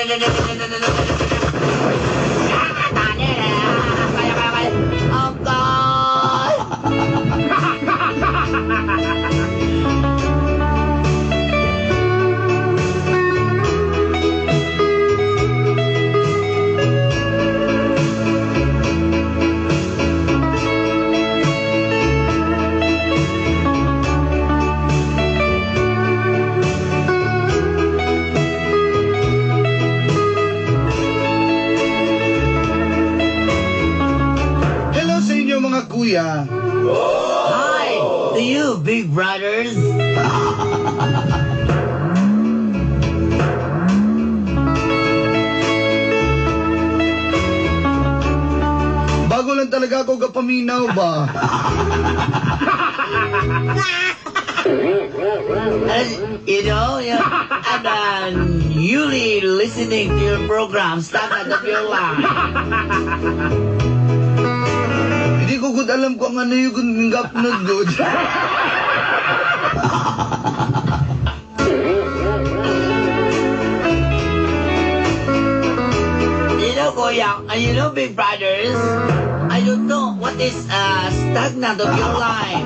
Oh God! Hello sa inyo, mga kuya. Hi to you, big brothers. Bago lang talaga ako gapaminaw ba? And I'm newly listening to your program, Stagnant of Your Life. Hindi ko gud alam kung ano yung gapnod gud. Kuya, big brothers, I don't know what is stagnant of your life.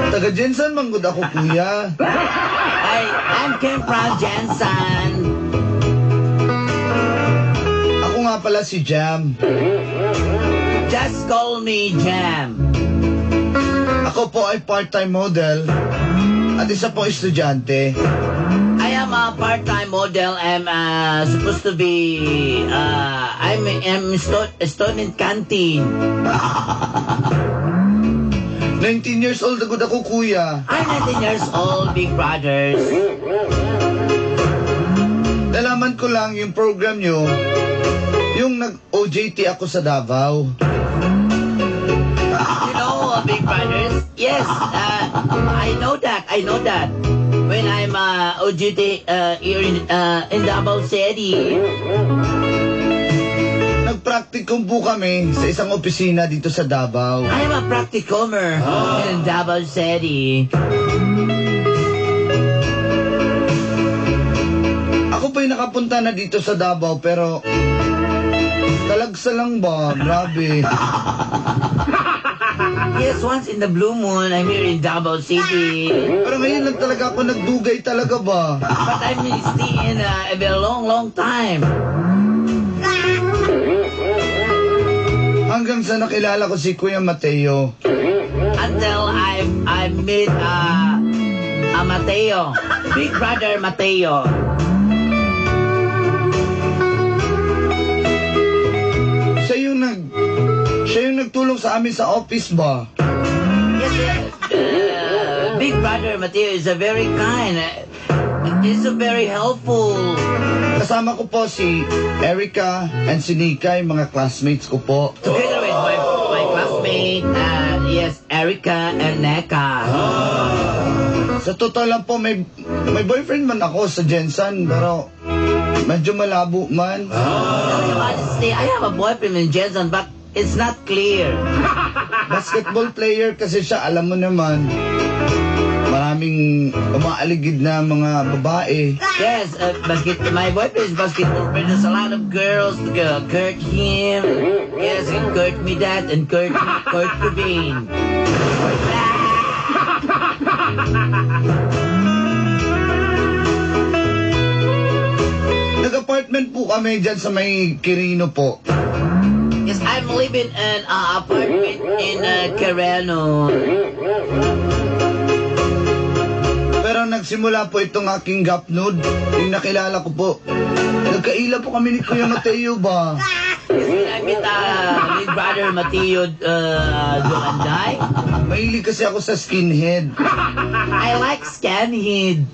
Taga GenSan man gud ako, kuya. I'm came from GenSan. Ako nga pala si Jam. Just call me Jam. Ako po ay part-time model at isa pong estudyante. I am a part-time model. I'm supposed to be, I'm student canteen. 19 years old agad ako, kuya. I'm 19 years old, big brothers. Nalaman ko lang yung program nyo, yung nag-OJT ako sa Davao. Big brothers, yes, I know that, I know that. When I'm OJT here in Davao City, Nagpracticum po kami sa isang opisina dito sa Davao. I'm a practicumer in Davao City. Ako po'y nakapunta na dito sa Davao, pero talagsa lang ba? Grabe. Yes, once in the blue moon, I'm here in Davao City. Pero ngayon lang talaga ako nagdugay talaga ba? But I'm staying a very long, long time. Hanggang sa nakilala ko si Kuya Mateo. Until I meet Mateo. Big brother Mateo. Siya yung nagtulong sa amin sa office ba? Yes, Big brother Mateo is a very kind. He's a very helpful. Kasama ko po si Erica and si Nika, yung mga classmates ko po. Together with my classmate, yes, Erica and Neka. Sa totoo lang po, may boyfriend man ako sa GenSan, pero medyo malabo man. Tell you honestly, I have a boyfriend in GenSan, but it's not clear. Basketball player kasi siya, alam mo naman. Maraming umaaligid na mga babae. Yes, my boyfriend is basketball player. There's a lot of girls to go court him. Yes, and court me that and court Kurt Cobain. Nag-apartment po kami dyan sa may Quirino po. Yes, I'm living in an apartment in Quirino. Pero nagsimula po itong aking gapnod. Yung nakilala ko po. Nagkaila po kami ni Kuya Mateo ba? Yes, when I meet Big Brother Mateo Duanday. Mahilig kasi ako sa skinhead. I like skinhead.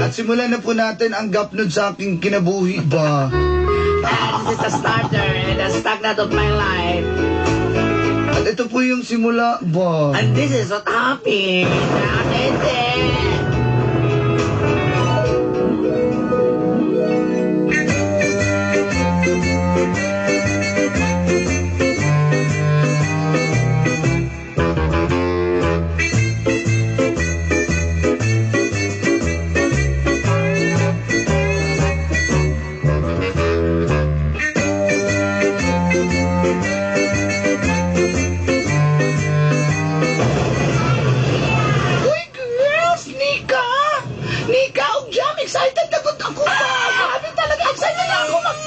At simulan na po natin ang gapnod sa aking kinabuhi ba? And this is a starter and a stagnant of my life. At ito po yung simula ba? And this is what happened. Atente. Excited na gud ako ba? Grabe talaga, excited na ako mag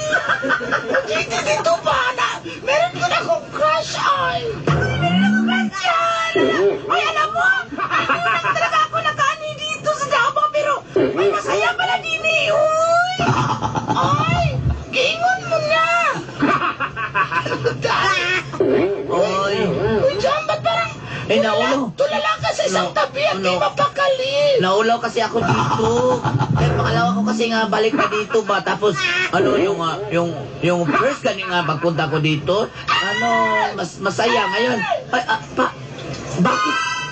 OJT dito ba? Na, meron ko na akong crush ay. Ako rin meron akong crush dyan. Ay, alam mo, ay, unang talaga ako nakaani dito sa Davao, pero ay, masaya pala din eh. Uy! Ay, giingon mo na. Oy. Uy, Jam, ba't parang Eh, naulo. tulala ka sa isang No, tabi at di no. mapakali? Naulaw kasi ako dito. Eh, pangalawa ko kasi nga balik pa dito ba. Tapos, ano, yung, yung first gani nga pagpunta ko dito, ano, mas masaya ngayon. Ay,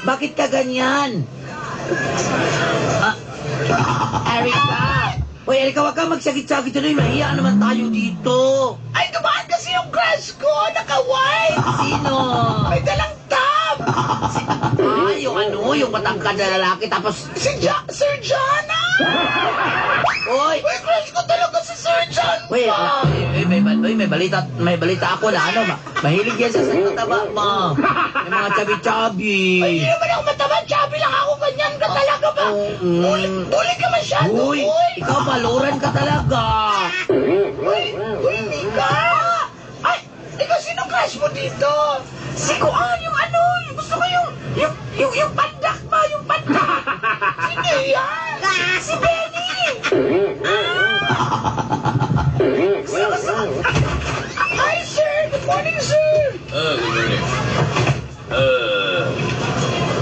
bakit ka ganyan? Ah, Erica! Uy, Erica, wag kang magsakit-sakit tuloy. Mahiya naman tayo dito. Ay, dumaan kasi yung crush ko, naka-white. Sino? May dalang tab. Ah, yung ano, yung matangkad na lalaki. Tapos, Si Sir John, ah! Uy! Uy, crush ko talaga si Sir John Uy, pa. ah, eh, uy, may balita ako na ano, mahilig yan sa mataba mo. Yung mga chubby-chubby. Ay, hindi naman ako mataba. Chubby lang ako. Ganyan ka talaga ba? Oo. Bully ka masyado, Uy, uy. ikaw baluran ka talaga. Uy, uy, Mika. Ay, ikaw sino crush mo dito? Si Kuan, yung ano, yung gusto ko yung pandak ba, yung pandak. Sino yan? Si Benny. Gusto ko. Hi, sir. Good morning, sir. Ah, good morning. Ah,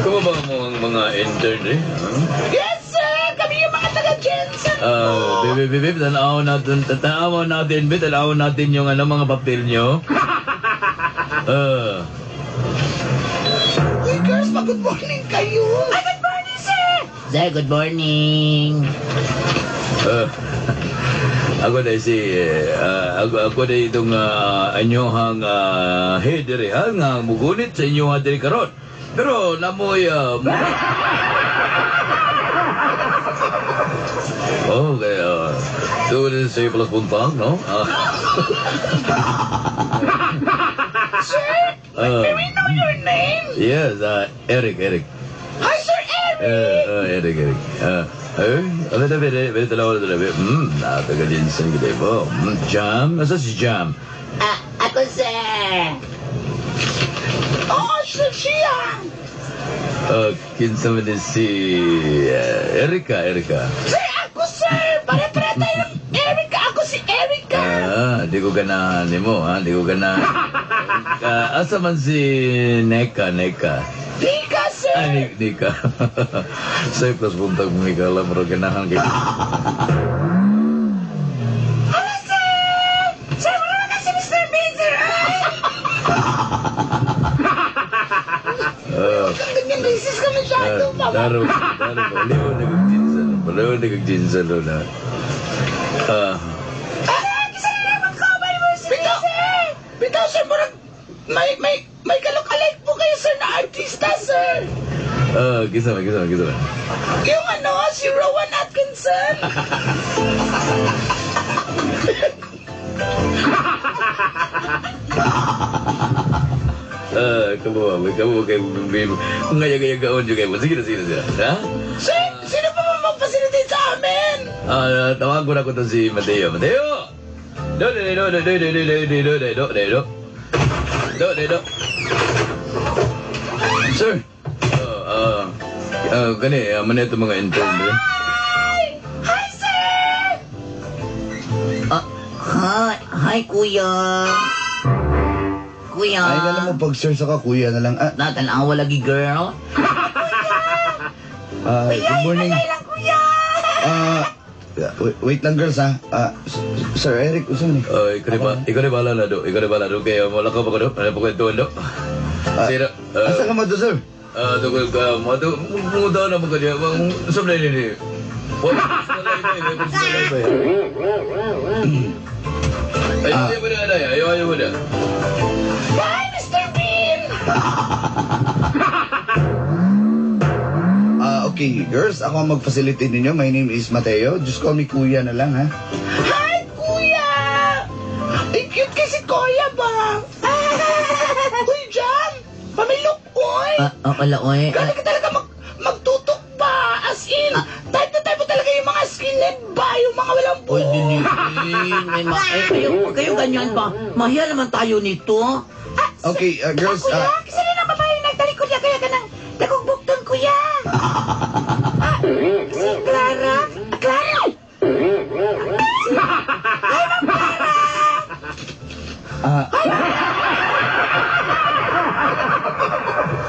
kamo ba ang mga intern eh? Huh? Yes, sir. Kami yung mga taga-Jensen po. Ah, baby, baby, tanaw natin, babe, tanaw natin yung ano, mga papel nyo. Ah, Uy, girls, mag-good morning kayo. Ay, good morning, sir. Sir, good morning. Ah, ako na si, ako na itong anyohang head diri, ha, nga mugunit sa inyo ha diri karon. Pero namoy, oh, okay, tungkol sa plus buntag, no? Ah, Sir, may we know your name? Yes, Eric, Eric. Hi, Sir Eric. Eric, Eric. Eh, a ver, a ver, dalawa, dalawa. Taga-Jensen kita po. Jam? Asa si Jam? Ah, ako, sir. Oh, sir, siya. Kinsa man din si Erica, Erica. Sir, ako, sir. Pare-pare tayo ng Erica. Ako si Erica. Ah, di ko ganahan nimo, ha? Di ko ganahan. Asa man si Neka, Neka? Nika, sir. Ay, Nika. Say plus buntag mo ikaw lang, pero ganahan kay. Hello, sir. Sir, wala na kasi Mr. Bean, sir. Ay! Ang ganyan racist ka masyado, mama. Daro, daro, baliw na kag jinsan, baliw na kag jinsan na. Ah, Ay, kisa na naman ko, mo, sir. Bitaw, bitaw, sir, murag, may kalok-alike po kayo, sir, na artista, sir. Ah, kinsa man, kinsa man, kinsa man? Yung ano, si Rowan Atkinson. Ah, kamo ba, kamo kay ngaya gaon jud kayo. Sige na, sige na, sige na. Ha? Sir, sino pa ba mag-facilitate sa amin? Ah, tawag ko na ko to si Mateo. Mateo! Do, do, do, do, do, do, do, do, do, do, do, do, do. Do, do, do. Sir. Gani, man ito mga intern, eh. Hi, sir. Ah, hi, hi, kuya. Kuya. Ay, alam mo, pag sir sa kuya na lang. Ah, Natanawa lagi, girl. Ah, good morning. Patay lang, kuya. Ah, wait, wait lang, girls, ha. Ah, Sir Eric, usa ni? Oh, ikaw ni bala na do. Ikaw ni bala do. Kaya wala ka pa ko do. Ano pa ko ito do? Sira. Asa ka mo to, sir? Ah, tungkol ka, mo to, mo daw na mo ka diya. Sablay ni. Wala personal life eh, may personal life eh. Ayaw, ayaw mo na, ayaw, ayaw mo na. Bye, Mr. Bean! Ah, okay, girls, ako ang mag-facilitate ninyo. My name is Mateo. Just call me Kuya na lang, ha? Hi, Kuya! Ay, cute kasi Kuya ba? Uy, Jam! Pamilok, oy! Ah, ah, wala, oy. Galing ka talaga magtutok ba? As in, type na type mo talaga yung mga skinhead ba? mga walang Uy, buhok. dili. May ma ay, kayo, kayo ganyan pa. Mahiya naman tayo nito. Ah, Okay, girls, Kuya, kasi na ang babae nagtalikod niya kaya ka ng dagong bukton, kuya. Ah, si Clara. Ah, Clara! Ay, Ma'am Clara!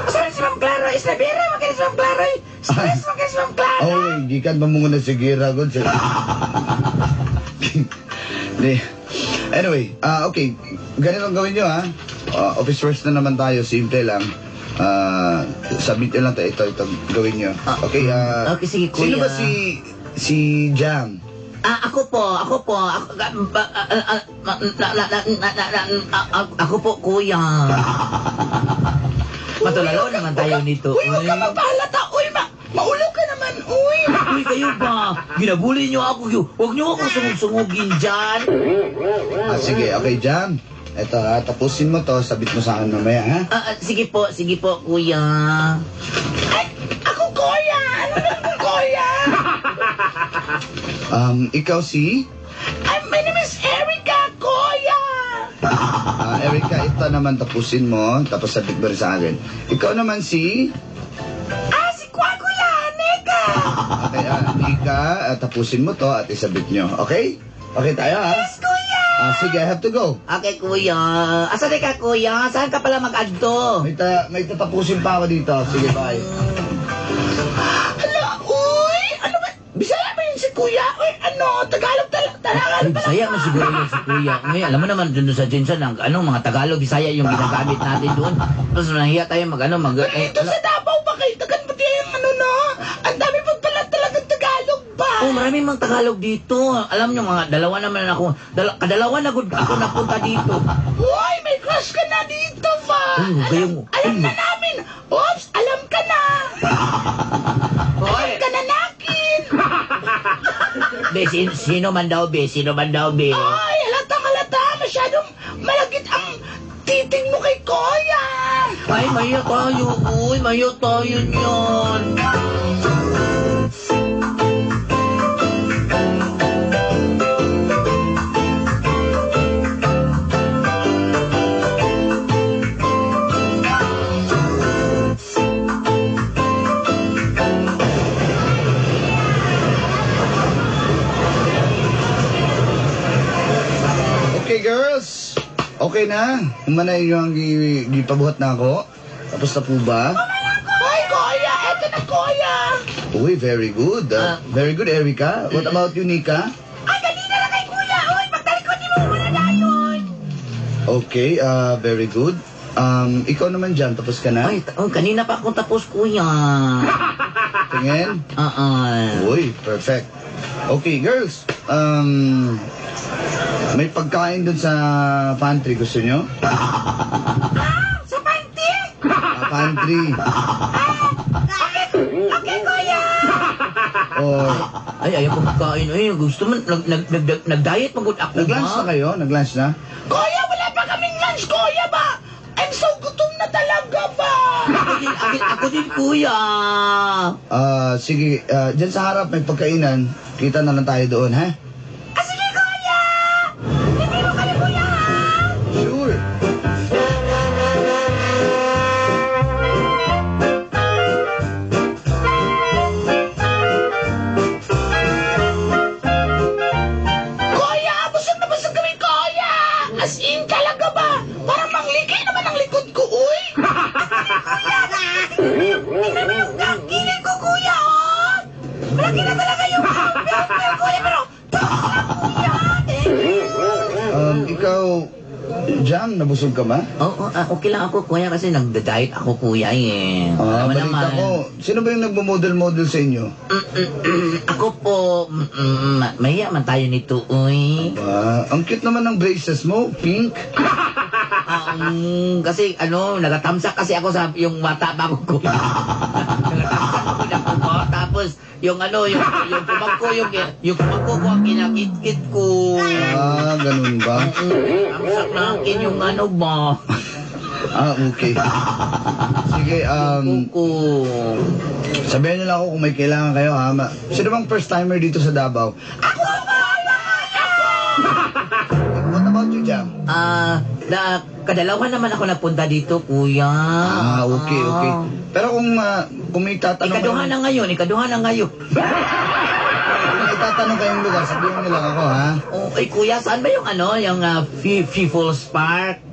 Saan si Ma'am Clara? Isnabera, magkano si Ma'am Clara? Eh. Stress, magkano si Ma'am Clara? Oh, gikan pa mo na si Gira gud. Di. Anyway, okay. Ganito ang gawin nyo ha. Office works na naman tayo, simple lang. Submit nyo lang tayo ito, ito gawin nyo. Okay, Okay, sige, kuya. Sino ba si si Jam? Ah, ako po, ako po, ako, ah, ah, ah, ah, na, na, na, na, na, na, ah, ako po, kuya. Matulalo naman tayo nito. Uy, huwag ka Uy. magpahalata. Uy, maulo ka naman, uy. Uy, kayo ba? Ginabuli niyo ako. Huwag niyo ako sungog-sungugin dyan. Ah, sige, okay, Jam. Ito ha, tapusin mo to, sabit mo sa akin mamaya ha. Ah, ah, sige po, kuya. Ay, ako, kuya. Ano na kuya? Ikaw si? Ay, my name is Erica, kuya. Ah, Erica, ito naman tapusin mo, tapos sabit mo rin sa akin. Ikaw naman si? Ah, si Kwa, kuya. Neka. Okay, Nika, tapusin mo to at isabit nyo. Okay? Okay tayo ha? Yes, kuya. Ah, sige, I have to go. Okay, kuya. Asan ka, kuya? Saan ka pala mag-adto? May tatapusin pa ako dito. Sige, bye. Hala, uy. Ano ba? Bisaya ba yun si kuya? Uy, ano? Tagalog talaga. Talaga Ay, Bisaya man siguro yun si kuya. Ngayon, alam mo naman dun sa Jensen, ang, ano, mga Tagalog, Bisaya yung ginagamit natin doon. Tapos nahiya tayo mag, ano, mag... Eh, Dito sa Davao ba kayo? Tagan pati yung ano, no? Ang dami pa pala talagang Tagalog ba? Oh, maraming mga Tagalog dito. Alam nyo, mga dalawa naman ako. Kadalawa na gud ako napunta dito. Uy, may crush ka na dito ba? Uy, huwag kayong- Alam uy. na namin. Oops, alam ka na. Hoy, Alam ka na nakin. be, sino man daw, be? Sino man daw, be? Ay, halatang halata. Masyadong malagit ang titig mo kay Kuya. Ay, maya tayo. Uy, maya tayo niyan. Okay, girls. Okay na. Humana inyo ang gipabuhat na ako. Tapos na po ba? Ay, Kuya. Eto na, Kuya. Uy, very good. Very good, Erica. What about you, Nika? Ay, dali na lang kay Kuya. Uy, pagtalikod ni mo muna dayon. Okay, very good. Ikaw naman dyan, tapos ka na? Ay, oh, kanina pa akong tapos, kuya. Tingin? Oo. Uy, perfect. Okay, girls. May pagkain dun sa pantry. Gusto nyo? Sa panty? Ah, pantry. Okay, Kuya. Or, Ay, ayaw ko magkain. Ay, gusto mo, nag-diet magud ako, nag-lunch na kayo? Nag-lunch na? Kuya, wala pa kaming lunch, Kuya ba? I'm so gutom na talaga ba? Ako din, kuya. Ah, sige, dyan sa harap may pagkainan. Kita na lang tayo doon, ha? Ah, sige, Kuya. Libre mo kami, Kuya, ha? Sure. Kuya, busog na busog kami, Kuya. As in, talaga ba? Parang mangliki naman ang likod ko, uy. Kuya, tingnan mo yung ang gilid ko, Kuya, oh. Malaki na talaga yung belt, Kuya, pero tapos lang, Kuya. Thank you. Ikaw, Jam, nabusog ka ba? Oo, okay lang ako, kuya, kasi nagda-diet ako, kuya, eh. Ah, Alam mo balita naman. ko. Sino ba yung nagmo-model-model sa inyo? Ako po, mahiya man tayo nito, uy. Ah, ang cute naman ng braces mo, pink. Kasi ano, nagatamsak kasi ako sa yung mata bago ko. Nagatamsak ako ng kuma. Tapos yung ano, yung kumangko, yung kumangko ko ang kinakit-kit ko. Ah, ganun ba? Tamsak na akin yung ano ba? Ah, okay. Sige, Kuko. sabihin niyo lang ako kung may kailangan kayo, ha? Sino bang first timer dito sa Davao? Ako! What about you, Jam? Ah, na kadalawan naman ako napunta dito, kuya. Ah, okay. Pero kung may tatanong Ikaduha na ngayon, ikaduha na ngayon. Kung may tatanong kayong lugar, sabihin niyo lang ako, ha? Oh, ay kuya, saan ba yung ano, yung People's Park?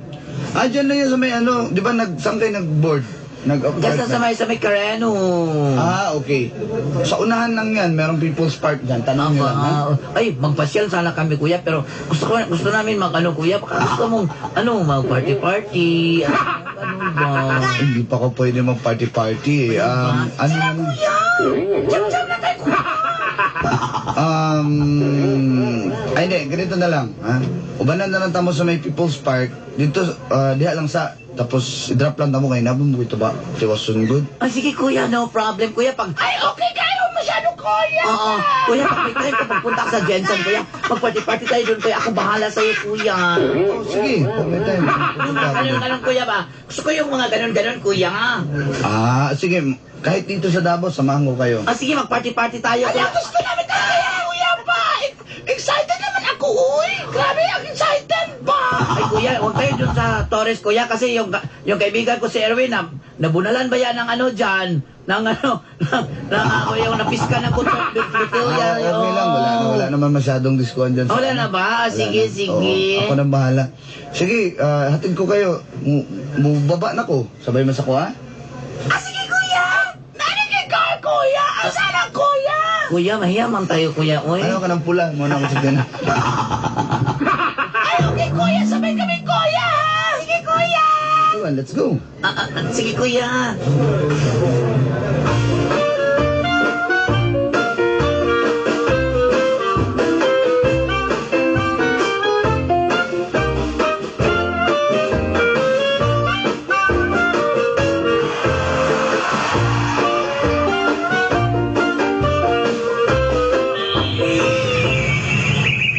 Ah, dyan na yun sa may ano, di ba saan kayo nag-board? Diyan sa may Careno. Ah, okay. Sa unahan lang yan, merong People's Park dyan. Tanong niyo lang, ha? Ay, magpasyal sana kami, kuya, pero gusto namin mag ano, kuya, baka gusto mong ano, mag party party, ano, ano ba? Hindi pa ako pwede mag-party-party eh. Ano na lang? Jam-jam na tayo, kuya! Ay hindi, ganito na lang, ha? Ubanan na lang tamo sa may People's Park. Dito, diha lang sa, tapos i-drop lang tamo kay nabong mo ito ba? Tiwasun good. Ay, sige kuya, no problem, kuya, pag Ay, okay kayo masyado, kuya! Oo, kuya, pag may time ka, pagpunta ka sa Jensen, kuya, mag-party-party tayo doon, kuya, ako bahala sa'yo, kuya. Oh, sige, pag may time. Yung mga ganun-ganun, kuya ba? Gusto ko yung mga ganun-ganun, kuya. Ah, sige, kahit dito sa Davao, samahan ko kayo. Ah, sige, mag-party-party tayo, Ay, kuya. gusto namin talaga yan, kuya pa! Excited naman ako, uy! Grabe, ang excited ba? Ay, kuya, huwag tayo dun sa Torres, kuya, kasi yung kaibigan ko si Erwin, na, nabunalan ba yan ng ano dyan? Ng ano, ng ako yung napiska ng kuto, kuya. Ah, okay lang, wala naman masyadong diskuan dyan. Wala na ba? Wala Sige, na. sige. Oo, ako nang bahala. Sige, hatid ko kayo. Mubaba na ko. Sabay mo sa ko, ha? Ah, sige, kuya! Nanig car, kuya! Asan ang kuya? Kuya, mahiyaman tayo, kuya. Uy. Ano ka ng pula? Muna ako sa dyan. Ay, okay, kuya! Sabay kami, kuya! ha? Sige, kuya! Come on, let's go. Ah, ah, sige, kuya.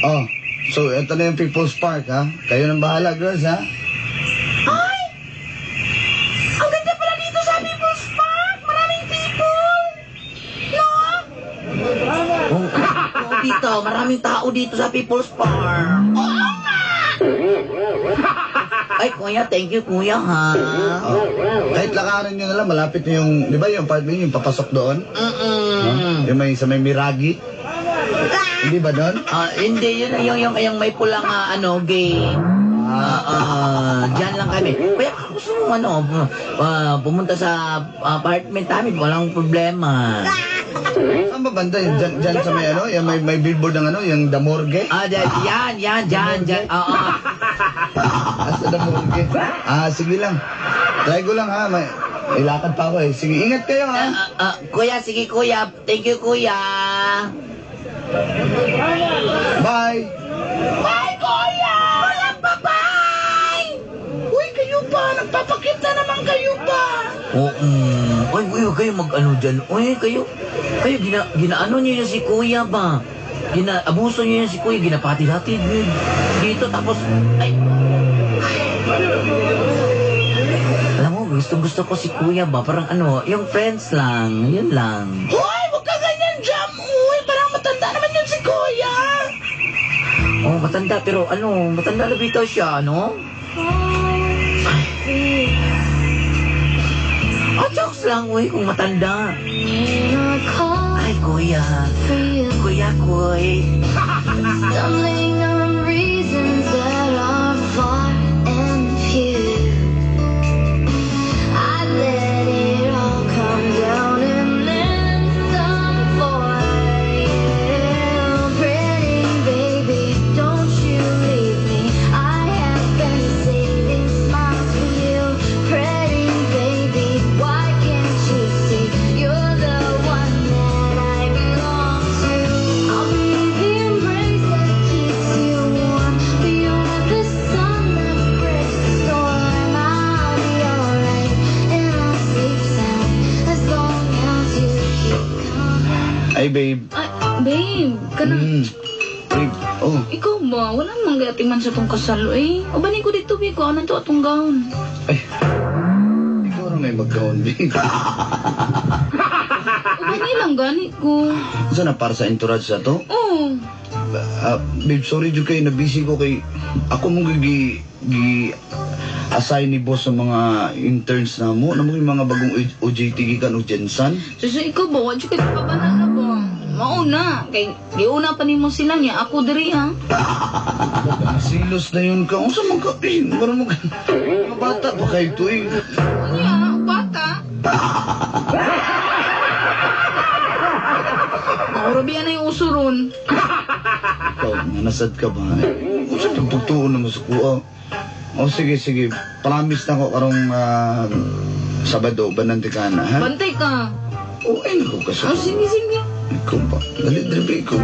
Oh, so ito na yung People's Park, ha? Kayo nang bahala, girls, ha? Ay! Ang ganda pala dito sa People's Park! Maraming people! No? Oh, oh, dito, maraming tao dito sa People's Park. Oo nga! Ay, kuya, thank you, kuya, ha? Oh. Kahit lakaran nyo na lang, malapit na yung, di ba yung apartment yung papasok doon? Mm-mm. Yung may, sa may Miragi? Hindi ba doon? Ah, hindi, yun yung may pulang ano, gate. Ah, ah, diyan lang kami. Kuya, baka gusto mo ano, pumunta sa apartment namin, walang problema. Saan ba banda? Yung Dyan, dyan sa may ano? Yung may billboard ng ano? Yung The Morgue? Ah, dyan, yan, yan, dyan, dyan. Oo. Ah, sa The Morgue. Ah, sige lang. Try ko lang ha. May, ilakad pa ako eh. Sige, ingat kayo ha. Ah, ah, kuya, sige kuya. Thank you, kuya. Bye! Bye, kuya! Kuya, bye-bye! Uy, kayo pa! Nagpapakita naman kayo pa! Oo. Ay, uy, huwag kayo mag-ano dyan. Uy, kayo, ginaano niyo yan si kuya ba? Abuso niyo yan si kuya, ginapati-hati niyo dito, tapos, ay, ay. Alam mo, gustong gusto ko si kuya ba? Parang ano, yung friends lang, yun lang. Hoy, huwag ka ganyan, Jam! Uy, parang matanda naman yun si kuya! Oh, matanda, pero ano, matanda na bitaw siya, ano? Ah, jokes lang, uy, kung matanda. Ay, kuya. Kuya, kuy. Stumbling on reasons that are far and few. I let it all come down and then some for you. Pretty baby, don't you leave me. I have been saving smiles for you. Pretty baby, why can't you see you're the one that I belong to? I'll be the embrace that keeps you warm. Be the sun that breaks the storm. I'll be alright and I'll sleep sound as long as you keep coming. Ay, babe. Ay, babe, kanang, Babe, oh. ikaw ba? Wala mang gayatiman sa tong kasal, eh. Ubanin ko dito, babe. Kuha to atong gown. Ay. Ikaw na may mag-gown, babe. Ubani lang, gani ko. Saan na para sa entourage sa to? Oo. Babe, sorry jud kay na-busy ko kay ako mong gi gi assign ni boss sa mga interns na mo, namo yung mga bagong OJT gikan og Jensen. So, so ikaw ba, wa jud kay pabana na ba? Mauna, kay giuna pa nimo sila niya, ako diri ha. Silos na yun ka. Unsa man ka? Eh, mura mo ka. Mga bata pa kayo to eh. Unya, bata. Maurabian na yung uso ron. Ikaw, nanasad ka ba? Eh, unsa kang pagtuon naman sa kuha? O sige, sige. Promise na ko karong Sabado, banante ka na, ha? Bantay ka. O, ay, naku ka sa... Oh, sige, sige. Ikaw ba? Dali, dali, ikaw.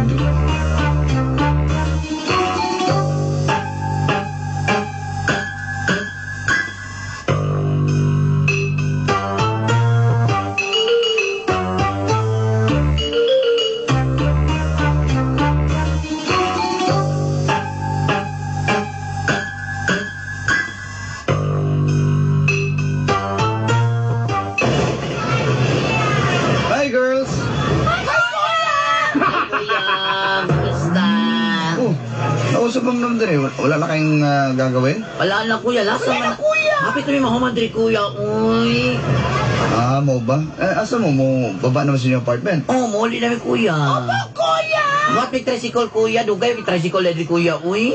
Hi, girls! Kuya, kumusta? Oh, nausap mo naman din eh. Wala na kayong gagawin? Wala na kuya, lasa man. Wala na, kuya. Hapit kami mahuman diri kuya, uy. Ah, mo ba? Eh, asa mo? Mo baba naman sa inyong apartment? Oh, muli namin kuya. Opo, kuya! What may tricycle kuya? Dugay may tricycle diri kuya, uy.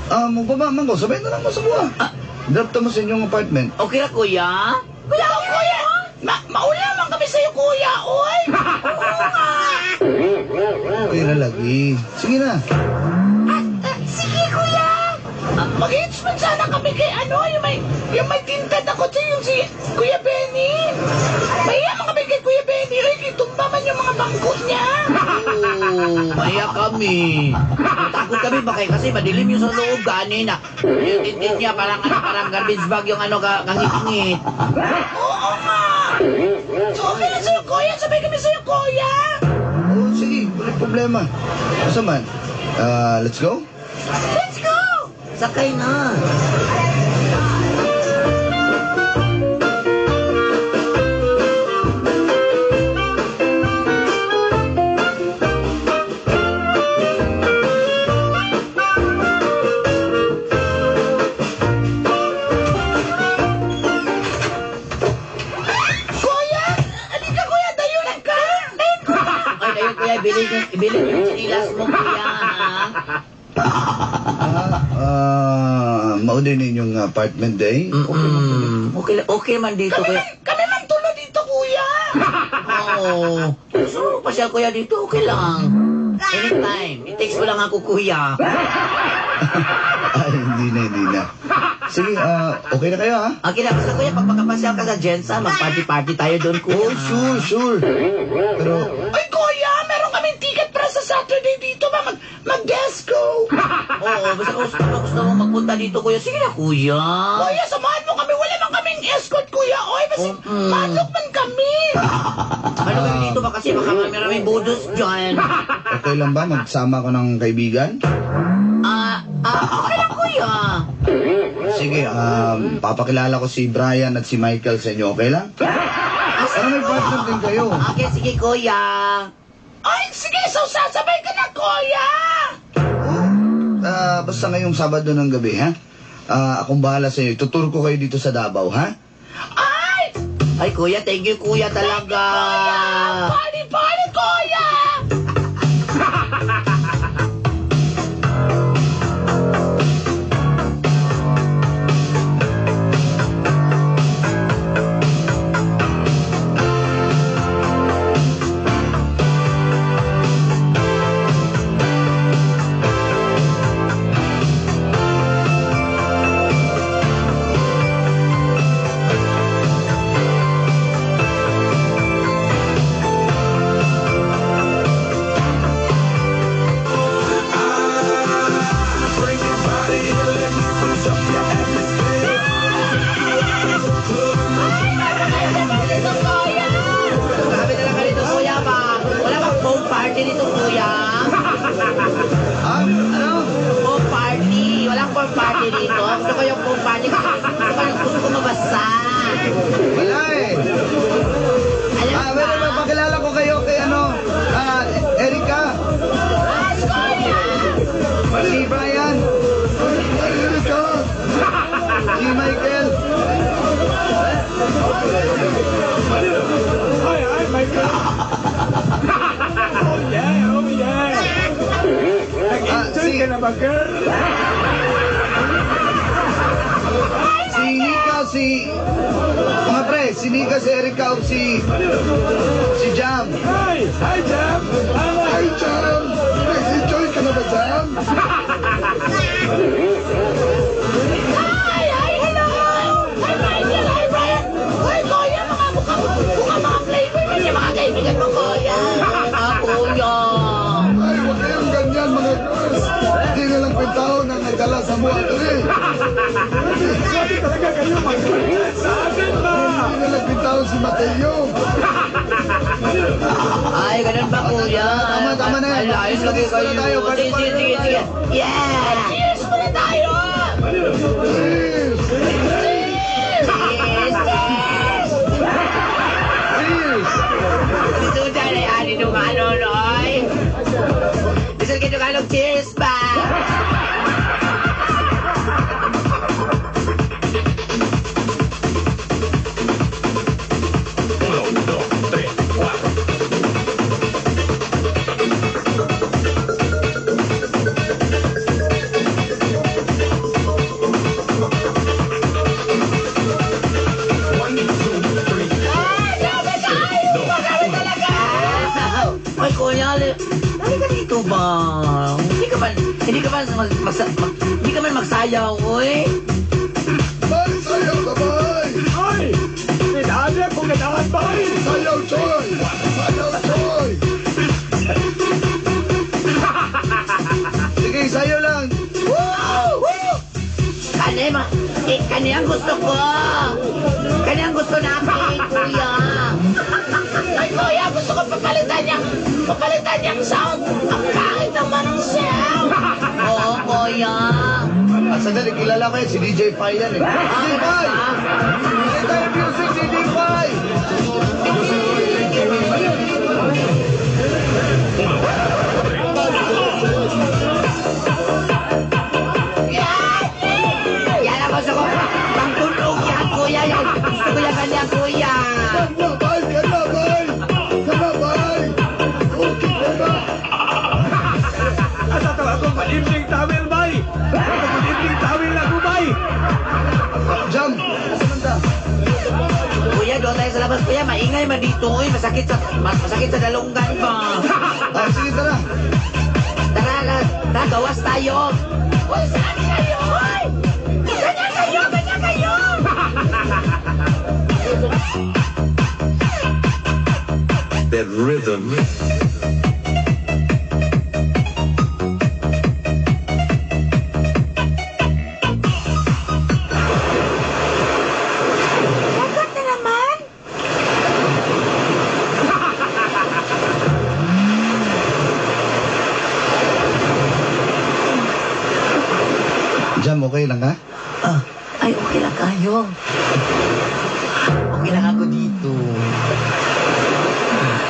Ah, mo baba man ko. Sabay na lang mo sa buha. Drop to mo sa inyong apartment. Okay ra kuya? Kuya, oh, kuya! Maula man kami sa'yo, kuya, oy! Oo nga! Okay na lagi. Sige na. Sige, kuya! Mag-hitch man sana kami kay ano, yung may tinted ako siya, yung si Kuya Benny. Mahiya man kami kay Kuya Benny, oy, kitumba man yung mga bangko niya. Oo, maya kami. Takot kami ba kay kasi madilim yung sa loob gani na. Yung tintin niya parang ano, parang garbage bag yung ano ka kangit-ngit. Oo nga! So, okay lang sa'yo, kuya. Sabay kami sa'yo, kuya. Oh, sige. Wala problema. Asa man? Ah, let's go? Let's go! Sakay na. Kuya! Alika, kuya. Dayunan ka. Dayon, kuya. Ay, dayon kuya, ibilin yung chinilas mo kuya, ha? Ah, mao din inyong apartment day. Okay man po. Okay, okay man dito Kami kuya. man, kami man tulo dito, kuya. Oo. Gusto mo pa siya kuya dito, okay lang. Anytime. I-text mo lang ako kuya. Ay, hindi na, hindi na. Sige, okay na kayo ha? Okay na, basta kuya, pag makapasyal ka sa Gensa, mag-party-party tayo doon kuya. Oh, sure, sure. Pero, Ay, kuya, meron kaming ticket para sa Saturday dito ba? Mag-disco. Oo, basta kung gusto mo magpunta dito kuya, sige na kuya. Kuya, samahan mo kami. Wala man kaming escort, kuya. Oy, basi madlok man kami. Ano kami dito ba kasi baka maraming budos dyan. Okay lang ba magsama ko ng kaibigan? Ah, okay lang kuya. Sige, papakilala ko si Brian at si Michael sa inyo, okay lang? Para may partner din kayo. Okay, sige kuya. Ay, sige, so sasabay ka na, kuya. Ah, basta ngayong Sabado ng gabi, ha? Ah, akong bahala sa inyo. Ituturo ko kayo dito sa Davao, ha? Ay, Ay kuya, thank you kuya talaga. Party, party, kuya. Dito, kuya. Sabi na lang ka dito kuya ba? Wala bang foam party dito kuya? Ah, ano? Foam party. Walang foam party dito. Gusto ko yung foam party kasi gusto ko mabasa. Wala eh. Alam Ah, mo wait, ba? wait, pakilala ko kayo kay ano, Erika. na ba, girl? Si Nika, si... Mga pre, si Nika, si Erika, o si Jam. Hi! Hi, Jam! Hi, Jam! Nag-enjoy ka na ba, Jam? Hi! Hi! Hello! Hi, Michael! Hi, Brian! Hi, Kuya! Mga mukha, mukha mga playboy man yung mga kaibigan mo, Kuya! Ah, kuya. Ay, huwag kayong ganyan, mga girls. Hindi na lang kwentaho na nagdala sa buhat rin. Sabi talaga kayo mag sa akin ba? Hindi na lang kwentaho si Mateo. Ay, ganun ba, kuya? Tama, tama na yan. Ay, ayos lagi Disco kayo. na tayo. Sige, sige, sige, sige. Yeah! Cheers muna tayo! Cheers! Cheers! Cheers! Cheers! Sudan ay ani nung ano, noy. Bisan kayo nung cheers ba? Ay, grabe tayo! Grabe talaga! Ay, kuya, halika dito ba? Hindi ka man magsayaw, oy. Bay, sayaw na, bay! Ay! Pinaan ko ganahan ba? Sayaw, Choy! Sayaw, Choy! Sige, sayo lang. Woo! Woo! Kani, ma, eh, kani ang gusto ko. Kani ang gusto namin, kuya. Ay, Kuya, gusto ko papalitan niyang sound. Ang pangit naman ang sound. Oo, kuya. Ah, sandali, kilala ko yan. Si DJ Pai yan eh. DJ Pai! Play tayo music, DJ Pai! Yan ang gusto ko. Pangtunog yan, kuya. Yan. Gusto ko yan kanya, kuya. Kana, bay! Kana, bay! Kana, bay! Okay, kana! Asa to ako evening towel, bay! Ako evening towel ako, bay! Jam! Asa man ta? Kuya, doon tayo sa labas. Kuya, maingay man dito, oy. Masakit sa dalunggan ba? Ah, sige, tara. Tara, tara, tara, gawas tayo. Uy, saan kayo? Uy! Ganyan kayo! Ganyan kayo! That rhythm. Lagot na naman! Jam, okay lang ka? Ah, ay, okay lang kayo. Okay lang ako dito.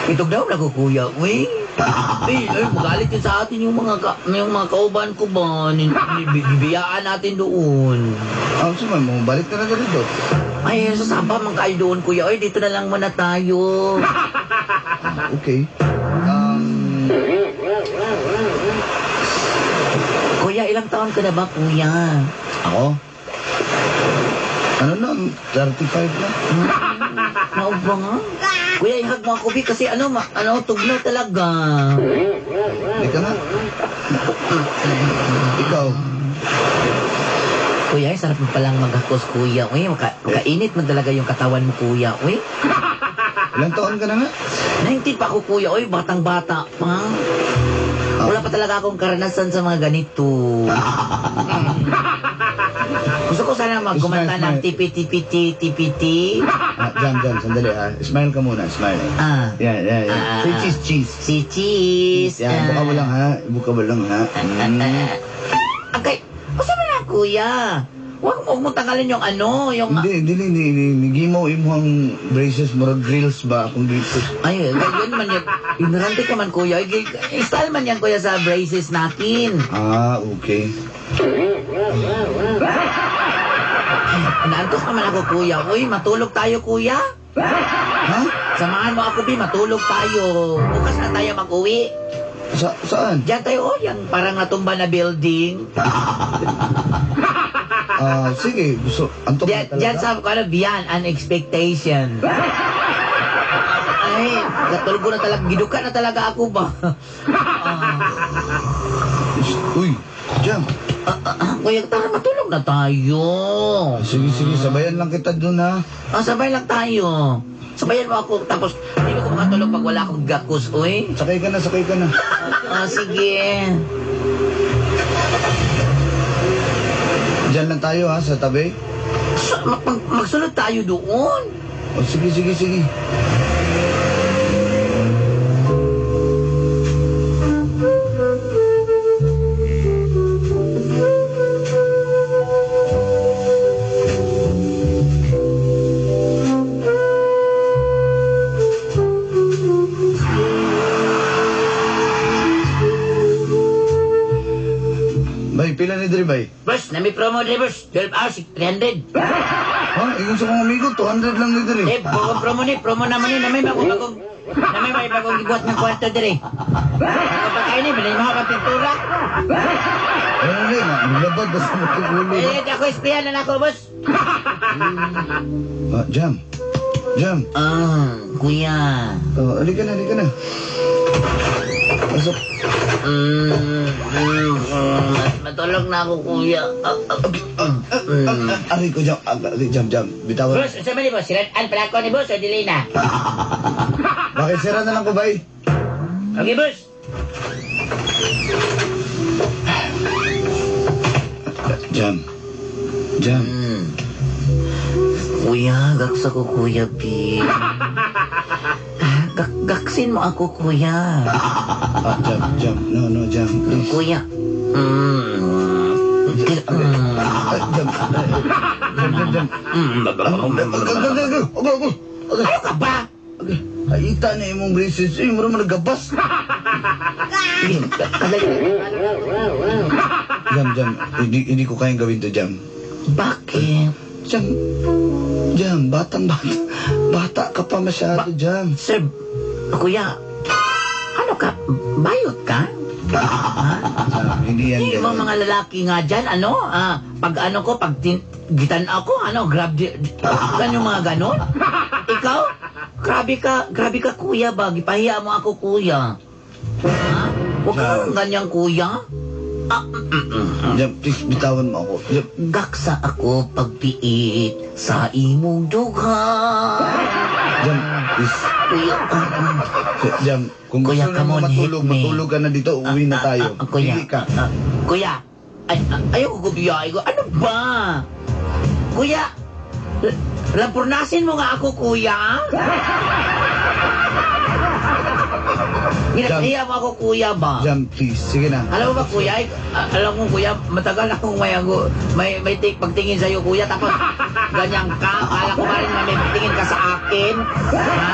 Itog daw na ko, kuya. Uy, ay, ay, magalit yun sa atin yung mga kauban ko ba? Bibiyaan natin doon. Ah, sumay mo, balik na lang dito. Ay, sasamba man kayo doon, kuya. Ay, dito na lang muna tayo. Okay. Kuya, ilang taon ka na ba, kuya? Ako? Ano na, 35 na. Nauba nga. Kuya, ihag mo ako, Bi, kasi ano, ano, tugnaw talaga. Hindi ka nga. Ikaw. Kuya, sarap mo palang maghakos, kuya. Uy, makainit man talaga yung katawan mo, kuya. Uy, Ilang taon ka na nga? 19 pa ako, kuya. Uy, batang-bata pa. Wala pa talaga akong karanasan sa mga ganito. Gusto ko sana magkumanta Smile, ng smile. TPTPT, TPT. Ah, Jam, Jam, sandali ah. Smile ka muna, smile. Ah. Yan, yan, yan. Ah. Say cheese, cheese. Si Cheese. Yan, buka mo lang ha. Buka mo lang ha. Mm. Okay. Usa man na, kuya. Huwag mo tanggalin yung ano, yung... Hindi, hindi, hindi, hindi. Hindi mo imuhang braces, murag grills ba? Akong braces. Ay, ganyan man yan. Ignorante ka man, kuya. Ay, style man yan, kuya, sa braces natin. Ah, okay. Naantok naman ako, kuya. Uy, matulog tayo, kuya. Ha? Samahan mo ako, Bi. Matulog tayo. Bukas na tayo mag-uwi. Saan? Diyan tayo, oh, yung parang natumba na building. Ah, sige, gusto. Antok na Diyan, talaga. diyan sa, ano, beyond an expectation. Ay, natulog ko na talaga, giduka na talaga ako ba? Uy, Jam. Kuya, tara, matulog na tayo. Sige, sige, sabayan lang kita dun ha. Ah, sabay lang tayo. Sabayan mo ako, tapos hindi ko makatulog pag wala akong gakus, uy. Sakay ka na, sakay ka na. Ah, sige. Diyan lang tayo ha, sa tabi. So, magsunod tayo doon. O, sige, sige, sige. Bay, pila ni Dre, bay? Boss, nami promo dre, boss. 12 hours, 300. Ha? Ingon sa mga amigo, 200 lang ni Dre. Eh, bagong promo ni, promo naman ni, namay bagong, namay may bagong gibuhat ng kwarto dre. Ako pa kayo ni, bilhin mo ako pintura. Ano na yun, naglabad, basta matulog. Eh, ako isprayan na ako, boss. Ah, Jam. Jam. Ah, kuya. Oh, halika na, halika na. Pasok. Matulog na ako, kuya. Aray ko, Jam. Aray, Jam, Jam. Bitawan. Boss, sa ni boss? Siraan pala ako ni boss o dili na? Bakit sira na lang ko, bay? Okay, boss. Jam. Jam. Kuya, gaksa ko, Kuya B. Gaksin mo ako, kuya. Ah, Jam, Jam. No, no, Jam. Please. Kuya. Jam. Jam, Jam, Jam. Ano ka ba? Ay, ita na imong braces. Ay, mura man nagabas. Jam, Jam. Hindi ko kayang gawin to, Jam. Bakit? Jam, Jam, batang bata. Bata ka pa masyado, Jam. Sir, kuya, ano ka? Bayot ka? Ha? Jam, hindi yan Yung ganyan. mga lalaki nga dyan, ano? Pag ano ko, pag gitan ako, ano, grab, ganyan mga ganon? Ikaw? Grabe ka, kuya ba? Gipahiya mo ako, kuya. Ha? Huwag kang ganyan, kuya. Jam, please, bitawan mo ako. Jam. Gaksa ako pagpiit sa imong dughan. Jam, please. Kuya, Jam, kung Kuya, gusto na come mo on, matulog, hit me. matulog ka na dito, uwi na tayo. Kuya. Pili ka. Kuya, ay, ayaw ko gubiyahe ko. Ano ba? Kuya, lampurnasin mo nga ako, kuya. Ginakahiya mo ako, kuya ba? Jam, please. Sige na. Alam mo ba, kuya? Ay, alam mo, kuya, matagal akong may pagtingin sa'yo, kuya. Tapos, ganyan ka. Akala ko ba rin may pagtingin ka sa akin? Ha?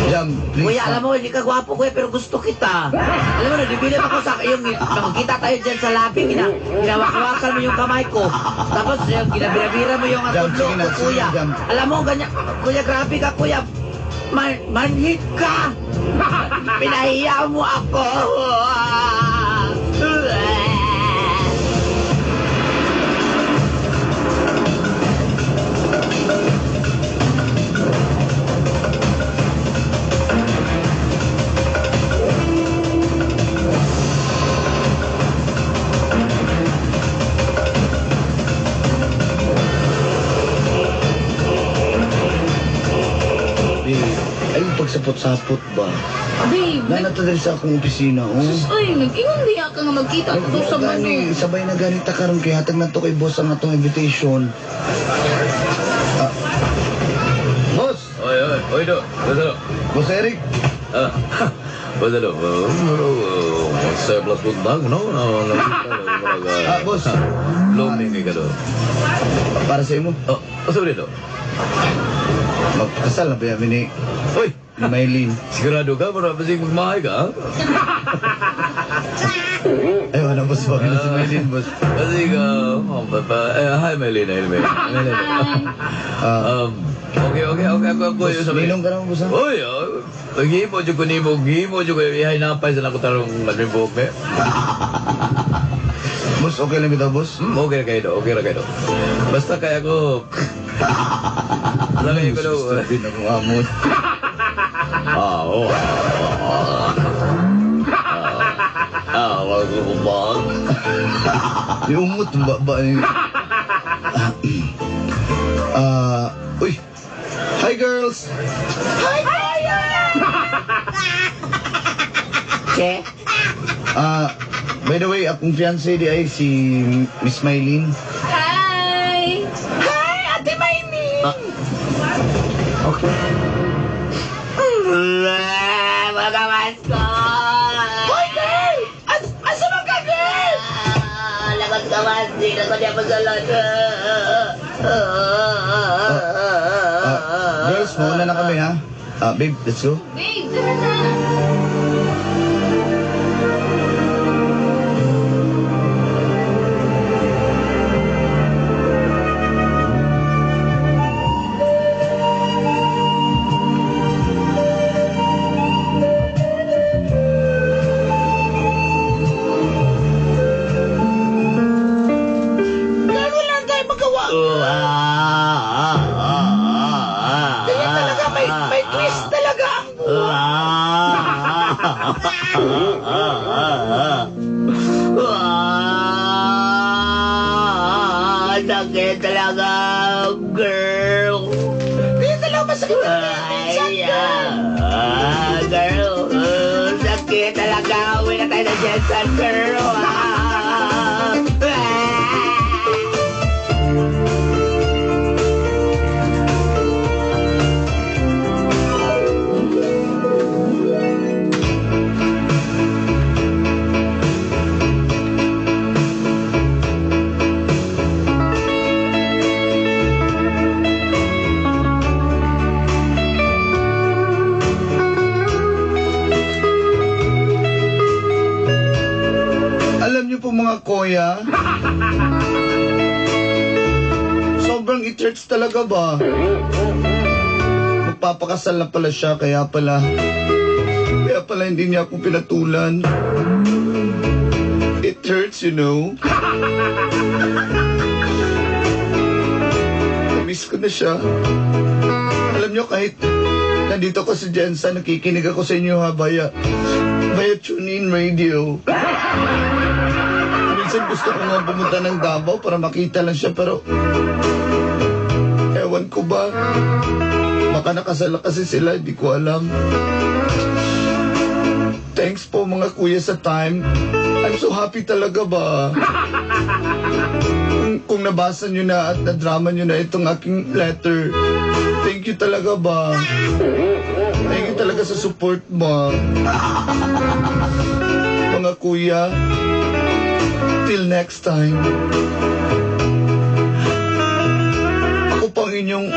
Jam, please. Kuya, alam mo, hindi ka gwapo, kuya, pero gusto kita. Alam mo, nadibilib ako sa yung nakikita tayo dyan sa labi, ginawak-wakan mo yung kamay ko. Tapos, yung ginabira-bira mo yung Jam, atudlo sige na, ko, kuya. sige na, Jam. Alam mo, ganyan, kuya, grabe ka, kuya. Manhit ka! Pinahiya mo ako! Ay, pagsapot-sapot ba? Babe, Nana to diri sa akong opisina, oh. Sus, ay, nag-ingon diya ka nga magkita to sa Gani, mano. sabay na ganita karon kay hatag na to kay boss ang atong invitation. Boss! Oy, oy, oy, do. Boss, ano? Boss Eric! Boss, ano? Sa plus buntag, no? Boss. Blooming ka do. Para sa imo. Oh, sorry do. Magpakasal na ba yan, ni Oy! Maylin? Sigurado ka? Para basing magmahay ka, ha? Ay, wala, boss. Wag na si Maylin, boss. Basing, hi, Maylin. Hi, Maylin. Maylin. Okay. Ako, Boss, yung sabi. ninong ka naman, boss, ha? Oy, Gihimo jud ko nimo, gihimo jud ko ihay napay sa nako tarong admin buhok be. Boss, okay lang bitaw, boss? Okay ra kayo do, okay ra kayo do. Basta kay ako Lagay ko do. Stupid akong amon. Ah, oh. Ah, wag ko ba? Yung umot, ba, ba, yung... Ah, uy. Hi, girls! Hi, Kuya! Che? Ah, by the way, akong fiancé di ay si Miss Mylene. Hi! Hi, Ate Maylene! Okay. Mga kamasko! Hoy, girl! Asa man ka, girl? Lagot kamas, di na ko niya masalot. Ah, girls, mauna na kami ha. Ah, babe, let's go. Babe, tara na! Girl, wala na tayo magawa. Kaya talaga, may twist talaga ang buhay. Sakit talaga, girl. Kaya talaga masakit talaga minsan, Ay, girl. girl. Sakit talaga. Uwi na tayo ng GenSan, girl. Ah. Ah. Alam niyo po mga kuya, sobrang it hurts talaga ba? Magpapakasal na pala siya, kaya pala hindi niya ako pinatulan. It hurts. Namiss ko na siya. Alam niyo, kahit nandito ko sa GenSan, nakikinig ako sa inyo ha, via TuneIn Radio. Minsan gusto ko nga pumunta ng Davao para makita lang siya, pero ewan ko ba. Baka nakasal na kasi sila, hindi ko alam. Thanks po mga kuya sa time. I'm so happy talaga ba? Kung nabasa nyo na at na-drama nyo na itong aking letter, thank you talaga ba? Thank you talaga sa support mo. Mga kuya, till next time. Ako pang inyong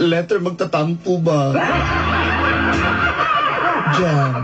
letter magtatampo ba? Jam.